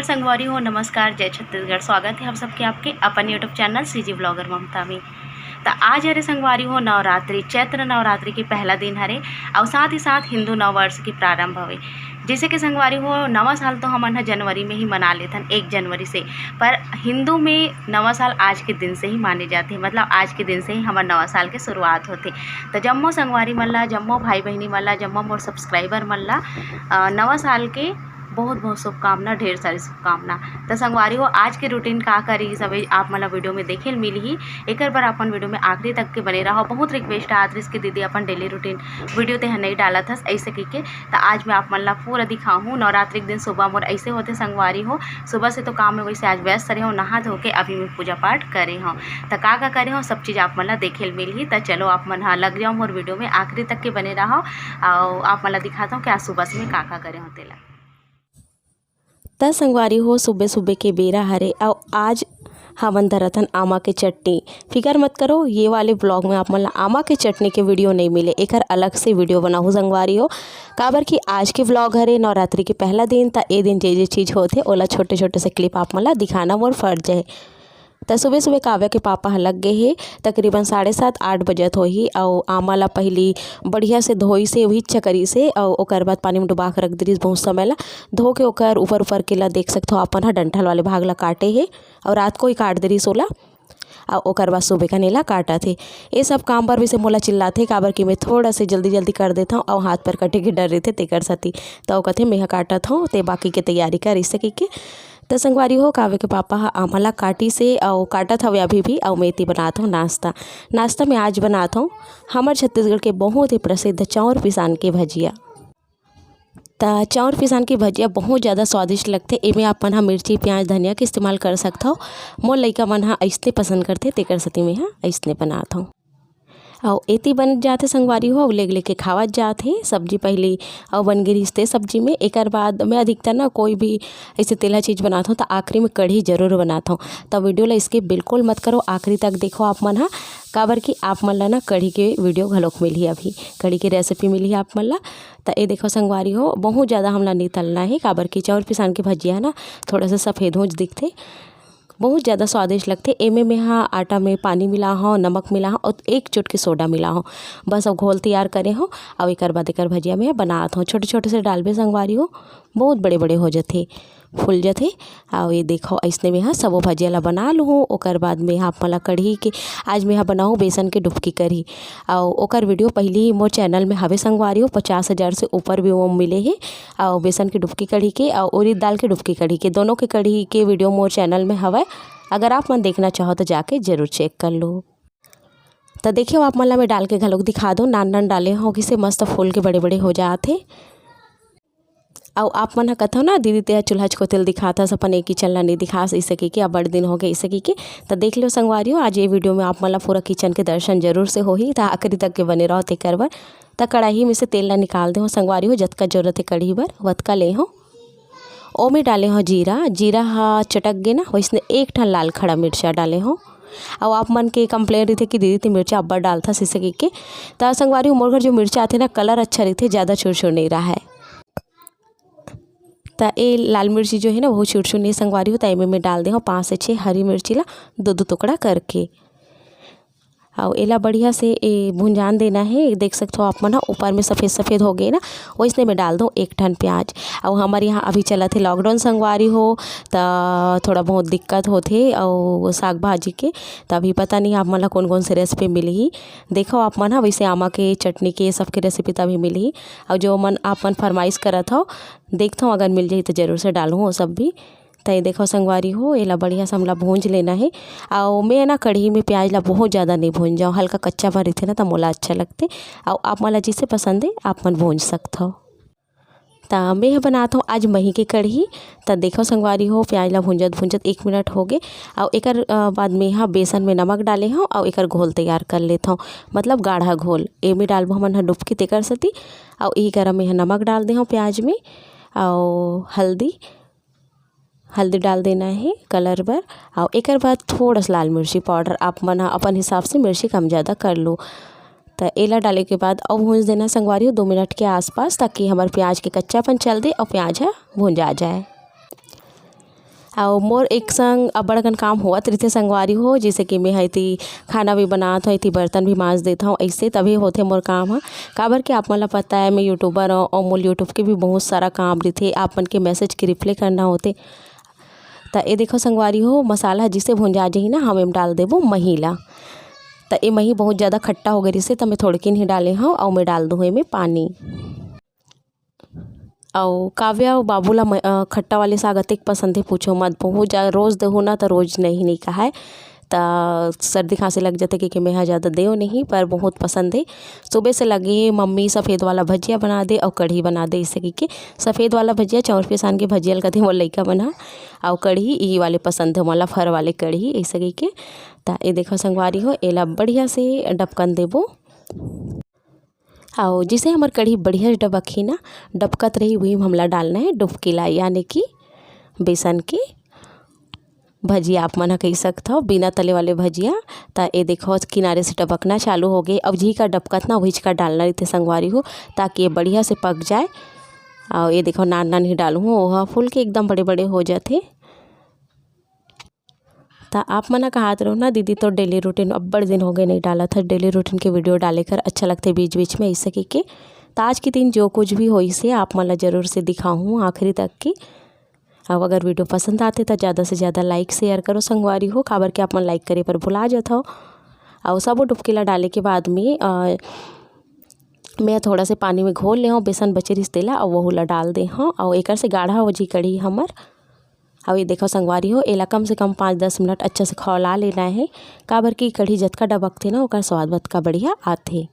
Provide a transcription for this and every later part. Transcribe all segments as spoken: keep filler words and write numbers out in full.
संगवारी हो, नमस्कार, जय छत्तीसगढ़। स्वागत है आप सबके आपके अपन YouTube चैनल सीजी ब्लॉगर ममता में। त आज हरे संगवारी हो नवरात्रि, चैत्र नवरात्रि के पहला दिन हरे, और साथ ही साथ हिंदू नववर्ष के प्रारंभ हवे। जैसे कि संगवारी हो, नवा साल तो हमन ह जनवरी में ही मना लेथन, एक जनवरी से, पर हिंदू में नवा साल आज के दिन से ही माने जाथे, मतलब आज के दिन से ही हमर नवा साल के शुरुआत होथे। त जम्मो संगवारी मन ला, जम्मो भाई बहिनी मन ला, जम्मो मोर सब्सक्राइबर मन ला, अ, नवा साल के बहुत बहुत शुभकामना, ढेर सारी शुभकामना। त संगवारी हो, आज के रूटीन का करी, सब आप मन ला वीडियो में देखे ल मिलही। एकर बर अपन वीडियो में आखिरी तक के बने रहो। बहुत रिक्वेस्ट आत रिहिस कि दीदी अपन डेली रूटीन वीडियो तेहा नहीं डालत हस ऐसे कहिके। त आज मैं आप मन ला पूरा दिखाहूँ। नवरात्रि के दिन सुबह मोर ऐसे होथे संगवारी हो, सुबह से तो काम में वैसे आज व्यस्त रहे हो, नहा धो के अभी मैं पूजा पाठ करे हूँ। त का का करे हूँ, सब चीज़ आप मन ला देखे ल मिलही। त चलो आप मन हा लग जाओ मोर वीडियो में, आखिरी तक के बने रहो, और आप मन ला दिखाता हूँ कि आज सुबह से मैं का का करे हूँ तेला। त संगवारी हो, सुबह सुबह के बेरा हरे, अउ आज हमन धरत हन आमा के चटनी। फिकर मत करो, ये वाले ब्लॉग में आप मन ला आमा के चटनी के वीडियो नहीं मिले, एकर अलग से वीडियो बनाहूँ संगवारी हो। काबर कि आज के ब्लॉग हरे नवरात्रि के पहला दिन, त ए दिन जे जे चीज़ होथे ओला छोटे छोटे से क्लिप आप मन ला दिखाना मोर फर्ज है। त सुबह सुबह काव्या के पापा ह लग गए हे, तकरीबन साढ़े सात आठ बजत होही, अउ आमा ला पहिली बढ़िया से धोई से, उही चकरी से, अउ ओकर बाद पानी में डुबा के रख दिस बहुत समय ला। धो के ओकर ऊपर ऊपर के ला देख सकथो, अपन ह डंठल वाले भाग ला काटे हे, अउ रात को ही काट दे रिस ओला, अउ ओकर बाद सुबह का नेला काटत हे। ये सब काम बर वैसे मोला चिल्लाथे, काबर कि मैं थोड़ा से जल्दी जल्दी कर देथव, अउ हाथ पर कटे के डर रहिथे तेकर सेती। त ओ कथे, "मैं ह काटत हव, ते बाकी के तैयारी कर," इसे कहिके। त संगवारी हो, काव्य के पापा ह आमा ला काटिस हे, अउ काटत हवे अभी भी, अउ मैं एती बनात हव नाश्ता। नाश्ता में आज बनात हव हमर छत्तीसगढ़ के बहुत ही प्रसिद्ध चाउर पिसान के भजिया। त चाउर पिसान के भजिया बहुत ज़्यादा स्वादिष्ट लगथे। एमे आप मन ह मिर्ची, प्याज, धनिया के इस्तेमाल कर सकथव। मोर लइका मन ह अइसने पसंद करथे, तेकर सेती मैं ह अइसने बनात हव। अउ एती बन जाथे संगवारी हो, अउ लेग लेके खावत जात हे। सब्जी पहिली अउ बन गे रिहिस ते सब्जी में। एकर बाद मैं अधिकतर ना कोई भी ऐसे तेलहा चीज़ बनात हव, त आखिरी में कढ़ी जरूर बनात हव। त वीडियो ला skip बिल्कुल मत करो, आखिरी तक देखो आप मन ह, काबर कि आप मन ला ना कढ़ी के वीडियो घलोक मिलही, अभी कढ़ी के रेसिपी मिलही आप मन ला। त ये देखो संगवारी हो, बहुत ज़्यादा हमला नहीं तलना है, काबर कि चाउर पिसान के भजिया है ना, थोड़ा सा सफ़ेद होंच दिखथे। बहुत ज़्यादा स्वादिष्ट लगथे। एमे मेहा आटा में पानी मिला हव, नमक मिला हव और एक चुटकी सोडा मिला हव। बस अब घोल तैयार करे हव, अउ एकर बाद एकर भजिया में बनात हव। छोटे छोटे से डालबे संगवारी हो, बहुत बड़े बड़े हो जथे, फूल जथे। अउ ये देखो, अइसने मेहा सबो भजिया ला बना लूहूँ। ओकर बाद मेहा आप मन ला कढ़ी के, आज मेहा बनाहूँ बेसन के डुबकी कढ़ी। अउ ओकर वीडियो पहिली ही मोर चैनल में हवे संगवारी हो, पचास हज़ार से ऊपर view मिले हे। अउ बेसन के डुबकी कढ़ी के अउ उरीद दाल के डुबकी कढ़ी के, दोनों के कढ़ी के वीडियो मोर चैनल में हवय। अगर आप मन देखना चाहो त जाके जरूर check कर लो। त देखियो, आप मन ला मैं डाल के घलोक दिखा दो, नान नान डाले हव, किसे मस्त फूल के बड़े बड़े हो जात हे। अउ आप मन ह कथव ना, "दीदी तेहा चूल्हा चकोतेल दिखाथस, अपन ए kitchen ला नइ दिखास," इसे कहिके, "अब बड़ दिन हो गए," इसे कहिके। त देख लो संगवारी हो, आज ये वीडियो में आप मन ला पूरा kitchen के दर्शन जरूर से होही, त आखिरी तक के बने रहो तेकर बर। त कढ़ाई में से तेल ला निकाल दे हव संगवारी हो, जतका जरूरत हे कढ़ी बर, वतका ले हव। ओमे डाले हव जीरा, जीरा ह चटक गे ना, वइसने एक ठन लाल खड़ा मिर्चा डाले हव। अउ आप मन के complain रहिथे कि दीदी ते मिर्चा अब्बड़ डालथस इसे कहिके। त संगवारी हो, मोर घर जो मिर्चा आथे ना, colour अच्छा रहिथे, ज़्यादा छुरछुर नइ राहय। त ए लाल मिर्ची जो है ना, वो छुरछुर नइ संगवारी हो, त एमे मैं डाल दे हव पाँच से छः हरी मिर्ची ला दो दो टुकड़ा करके। अउ एला बढ़िया से ए भुंजान देना हे। देख सकथो आप मन ह, ऊपर में सफेद सफेद हो गए ना, वइसने में डाल दो एक ठन प्याज। अउ हमर यहाँ अभी चलत हे lockdown संगवारी हो, त थोड़ा बहुत दिक्कत होथे अउ साग भाजी के। त अभी पता नहीं आप मन ला कौन कौन से रेसिपी मिलही। देखो आप मन ह, वैसे आमा के चटनी के सबके रेसिपी त अभी मिलही। अउ जो मन आप मन फरमाइश करत हव, देखथव अगर मिल जाही त जरूर से डालहूँ वो सब भी। त ये देखो संगवारी हो, एला बढ़िया से हमला भूंज लेना हे। अउ मैं ना कढ़ी में प्याज ला बहुत ज़्यादा नहीं भूंजाओ, हल्का कच्चा भर रहिथे ना, त मोला अच्छा लगथे। अउ आप मन ला जिसे पसंद हे, आप मन भूंज सकथव। त मैं ह बनात हव आज मही के कढ़ी। त देखो संगवारी हो, प्याज ला भूंजत भूंजत एक मिनट हो गे। अउ एकर, अ, बाद में ह बेसन में नमक डाले हव अउ एकर घोल तैयार कर लेत हव, मतलब गाढ़ा घोल। एमे डालबो हमन ह डुबकी तेकर सेती। अउ ई करा में ह नमक डाल दे हव प्याज में, अउ हल्दी, हल्दी डाल देना हे colour बर। अउ एकर बाद थोड़ा सा लाल मिर्ची powder, आप मन ह अपन हिसाब से मिर्ची कम ज़्यादा कर लो। त एला डाले के बाद अउ भूंज देना संगवारी हो दो मिनट के आसपास, ताकि हमर प्याज के कच्चापन चल दे अउ प्याज ह भुंजा जाए। अउ मोर एक संग अब्बड़ अकन काम होवत रहिथे संगवारी हो, जइसे कि मैं ह एती खाना भी बनात हव, एती बर्तन भी मांज देत हव, अइसे तभे होथे मोर काम ह। काबर कि आप मन ल पता है, मैं YouTuber हव अउ मोर YouTube के भी बहुत सारा काम रहिथे, आप मन के message के reply करना होथे। त ए देखो संगवारी हो, मसाला ह जिसे भुंजा जही ना, हम एम डाल देबो मही ला। त ए मही बहुत ज़्यादा खट्टा हो गे रहिसे, त मैं थोड़किन ही डाले हव अउ मैं डाल दूँ एमे पानी। अउ काव्या अउ बाबू ला म-, अ, खट्टा वाले साग अतेक पसंद हे, पूछो मत। बहुत जा-, रोज देहू ना, त रोज नहीं, नहीं कहाय। त सर्दी खांसी लग जाथे, क्योंकि मैं ह ज्यादा देव नहीं, पर बहुत पसंद हे। सुबह से लगे हे, मम्मी सफेद वाला भजिया बना दे अउ कढ़ी बना दे, अइसे कहिके। सफेद वाला भजिया, चाउर पिसान के भजिया ल कथे मोर लइका मन ह, अउ कढ़ी, ई वाले पसंद हे मोला, फर वाले कढ़ी, अइसे कहिके। त ए देखो संगवारी हो, एला बढ़िया से डबकन देबो। अउ जइसे हमर कढ़ी बढ़िया डबकही ना, डबकत रही, उही में हमला डालना हे डुबकी ला, यानी कि बेसन के भजिया, आप मन ह कहि सकथव, बिना तले वाले भजिया। त ए देखो, किनारे से डबकना चालू हो गे। अब जिही का डबकत ना, उहीच का डालना रहिथे संगवारी हो, ताकि ये बढ़िया से पक जाए। अउ ए देखो, नान नान ही डालहूँ, ओहा फूल के एकदम बड़े बड़े हो जाथे। त आप मन ह कहात रहो ना, "दीदी, तोर daily routine अब्बड़ दिन हो गए नहीं डालत हस, daily routine के video डाले कर अच्छा लगथे बीच-बीच में," अइसे कहिके। त आज के दिन जो कुछ भी होइस हे, आप मन ल जरूर से दिखाहूँ आखिरी तक के। अउ अगर video पसंद आथे, त ज़्यादा से ज़्यादा like, share करो संगवारी हो, काबर के आप मन like करे पर भुला जाथव। अउ सबो डुबकी ला डाले के बाद में, अ, मैं थोड़ा से पानी में घोल ले हव, बेसन बचे रिहिस तेला, अउ वहू ला डाल दे हव, अउ एकर से गाढ़ा हो जी कढ़ी हमर। अउ ये देखो संगवारी हो, एला कम से कम पाँच दस मिनट अच्छा से खौला लेना हे, काबर कि कढ़ी जतका डबकथे ना, ओकर स्वाद ओतका बढ़िया आथे।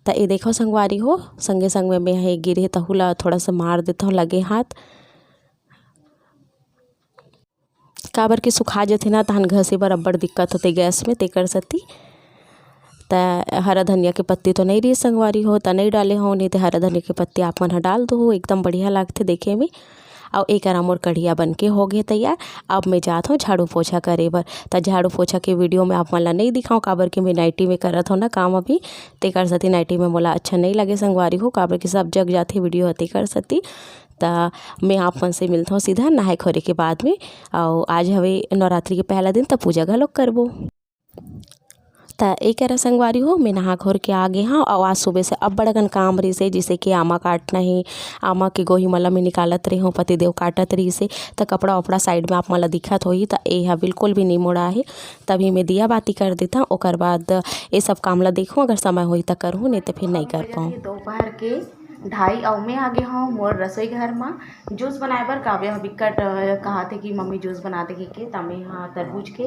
त ये देखो संगवारी हो, संगे संग में मैं हे गिरे तहू ला थोड़ा सा मार देथव लगे हाथ, काबर कि सुखा जथे ना, तहन घसे बर अब्बड़ दिक्कत होथे गैस में, तेकर सेती। त हरा धनिया के पत्ती तो नइ रहिस संगवारी हो, त नइ डाले हव, नहीं त हरा धनिया के पत्ती आप मन ह डाल दो, एकदम बढ़िया लागथे देखे में। अउ एकरा मोर कढ़िया बन के हो गे तैयार। अब मैं जात हव झाड़ू पोछा करे बर। त झाड़ू पोछा के video में आप मन ल नइ दिखाऊं, काबर कि मैं नाइटी में करत हव ना काम अभी, तेकर सेती नाइटी में मोला अच्छा नइ लगे संगवारी हो, काबर कि सब जग जाथे video ह तेकर सेती। त मैं आप मन से मिलत हव सीधा नहाए खोरे के बाद में। अउ आज हवे नवरात्रि के पहला दिन, त पूजा घलोक करबो। त ए करा संगवारी हो, मैं नहा खोर के आ गे हव, अउ आज सुबह से अब्बड़ अकन काम रहिस हे, जइसे कि आमा काटना हे, आमा के गोही मन ल मैं निकालत रहे हव, पतिदेव काटत रहिस हे, त कपड़ा वपड़ा side में आप मन ल दिखत होही, त ए ह बिल्कुल भी नइ मुड़ा हे। तभी मैं दिया बाती कर देथव, ओकर बाद ए सब काम ल देखहूँ, अगर समय होही त करहूँ, नहीं त फिर नइ कर पाऊँ। दोपहर के ढाई अउ मैं आ गे हव मोर रसोई घर म juice बनाए बर। काव्या ह बिकट, अ, कहाथे कि मम्मी juice बना दे कहिके, त मैं ह तरबूज के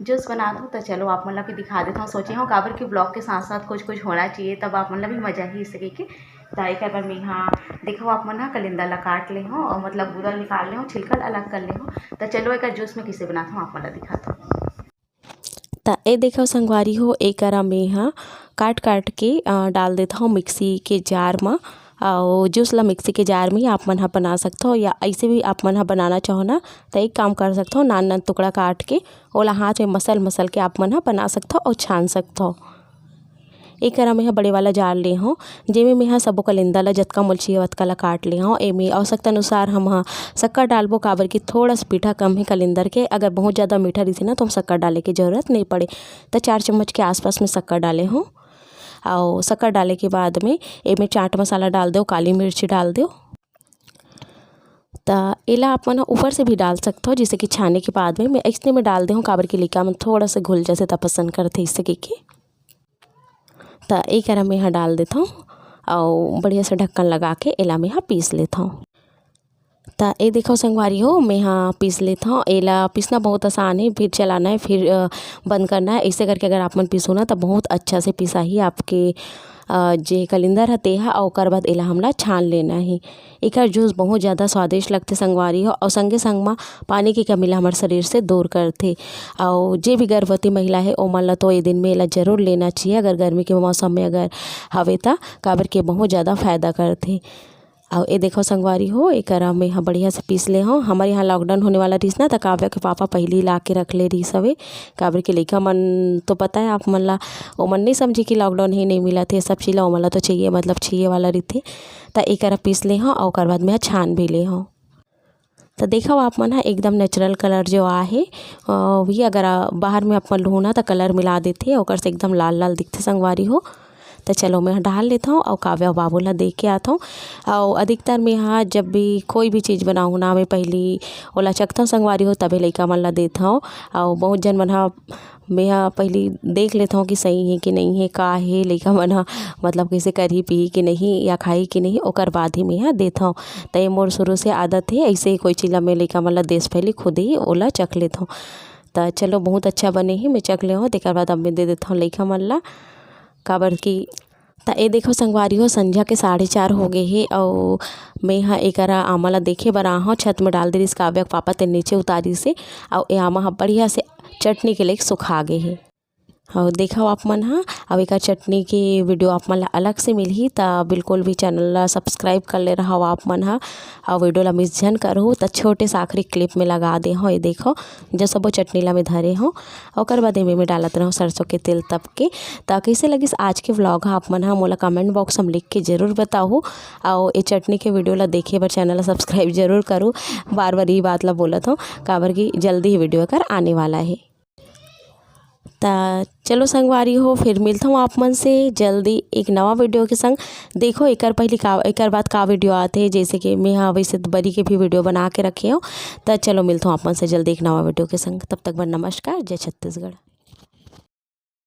juice बना दूँ। त चलो आप मन ला भी दिखा देथव, सोचे हव काबर कि vlog के साथ साथ कुछ कुछ होना चाहिए, तब आप मन ला भी मजा ही सके के। त एकर बर मैं ह देखो आप मन ह कलिंदर ला काट ले हव अउ मतलब गूदा निकाल ले हव, छिलका ला अलग कर ले हव। त चलो एकर juice में कइसे बनाथव आप मन ला दिखाथव। त ए देखव संगवारी हो, ए करा में ह काट काट के, अ, डाल देथव मिक्सी के जार म। अउ juice ला मिक्सी के जार में ही आप मन ह बना सकथव, या अइसे भी आप मन ह बनाना चाहो ना, त एक काम कर सकथव, नान नान टुकड़ा काट के ओला हाथ में मसल मसल के आप मन ह बना सकथव अउ छान सकथव। ए करा में ह बड़े वाला जार ले हव, जेमे में ह सबो कलिंदर ला जतका मोला चाहिए ओतका ला काट ले हव। एमे आवश्यकता अनुसार हम ह शक्कर डालबो, काबर कि थोड़ा सा मीठा कम हे कलिंदर के। अगर बहुत ज़्यादा मीठा रहिथे ना, तो हम शक्कर डाले के जरूरत नहीं पड़े। त चार चम्मच के आसपास में शक्कर डाले हव। अउ शक्कर डाले के बाद में एमे चाट मसाला डाल देव, काली मिर्ची डाल देव। त एला आप मन ह ऊपर से भी डाल सकथव, जइसे कि छाने के बाद में मैं अइसने में डाल देहूँ, काबर कि लइका मन थोड़ा सा घुल जथे त पसंद करथे, अइसे कहिके। त ए करा में ह डाल देथव अउ बढ़िया से ढक्कन लगा के एला में ह पीस लेथव। त ए देखव संगवारी हो, में ह पीस लेथव। एला पीसना बहुत आसान हे, फिर चलाना हे, फिर, अ, बंद करना हे। अइसे करके अगर आप मन पीसो ना, त बहुत अच्छा से पिसाही आपके, अ, जे कलिंदर ह ते ह, अउ ओकर बाद एला हमला छान लेना हे। एकर juice बहुत ज़्यादा स्वादिष्ट लगथे संगवारी हो, अउ संगे संग म पानी के कमी ला हमर शरीर से दूर करथे। अउ जे भी गर्भवती महिला हे, ओमन ला तो ए दिन में एला जरूर लेना चाहिए, अगर गर्मी के मौसम में अगर हवे त, काबर के बहुत ज़्यादा फायदा करथे। अउ ए देखो संगवारी हो, एकरा में ह बढ़िया से पीस ले हव। हमर यहाँ lockdown होने वाला रहिस ना, त काव्या के पापा पहिली ला के रख ले रहिस हवे, काबर के लइका मन तो पता है आप मन ला, ओमन नहीं समझे कि lockdown हे, नहीं मिलत हे, सब चीज ला ओमन ला तो चाहिए, मतलब चाहिए वाला रहिथे। त एकरा पीस ले हव, अउ ओकर बाद में ह छान भी ले हव। त देखव आप मन ह एकदम natural colour जो आहे, अ, वही अगर, अ, बाहर में आप मन लुहू ना त colour मिला देथे, ओकर से एकदम लाल लाल दिखथे संगवारी हो। त चलो मैं डाल लेथव अउ काव्या बाबू ला दे के आथव। अउ अधिकतर मैं ह जब भी कोई भी चीज़ बनाहूँ ना, मैं पहली ओला चखथव संगवारी हो, तभे लइका मन ला देथव। अउ बहुत जन मन ह, मैं ह पहली देख लेथव कि सही हे कि नहीं हे, का हे, लइका मन ह मतलब कैसे करही, पीही कि नहीं या खाही कि नहीं, ओकर बाद ही मैं ह देथव। त ये मोर शुरू से आदत हे, ऐसे ही कोई चीज़ ला मैं लइका मन ला देस पहली खुद ही ओला चख लेथव। त चलो बहुत अच्छा बने हे, मैं चख ले हव, तेकर बाद अब मैं दे देथव लइका मन ला, काबर कि त ए देखो संगवारी हो, संझा के साढ़े चार हो गे हे अउ मैं ह एकरा आमा ला देखे बर आहव। छत में डाल दे रिहिस काव्या के पापा, तेन नीचे उतारिस हे अउ ए आमा ह बढ़िया से चटनी के लेके सुखा गे हे। अउ देखव आप मन ह, अउ एकर चटनी के video आप मन ला अलग से मिलही, त बिल्कुल भी channel ला subscribe कर ले रहव आप मन ह, अउ video ला miss झन करहू। त छोटे से आखिरी clip में लगा दे हव, ये देखव, जो सबो चटनी ला मैं धरे हव। ओकर बाद एमे में डालत रहव सरसों के तेल तब के। त कइसे लगिस आज के vlog ह आप मन ह, मोला comment box में लिख के जरूर बताहू। अउ ए चटनी के video ला देखे बर channel ला subscribe जरूर करू। बार बार ये बात ला बोलत हव, काबर कि जल्दी ही video एकर आने वाला हे। त चलो संगवारी हो, फिर मिलथव आप मन से जल्दी एक नवा video के संग। देखो एकर पहली का, एकर बाद का video आथे, जैसे कि मैं ह वैसे बरी के भी video बना के रखे हव। त चलो मिलथव आप मन से जल्दी एक नवा video के संग। तब तक बर नमस्कार, जय छत्तीसगढ़।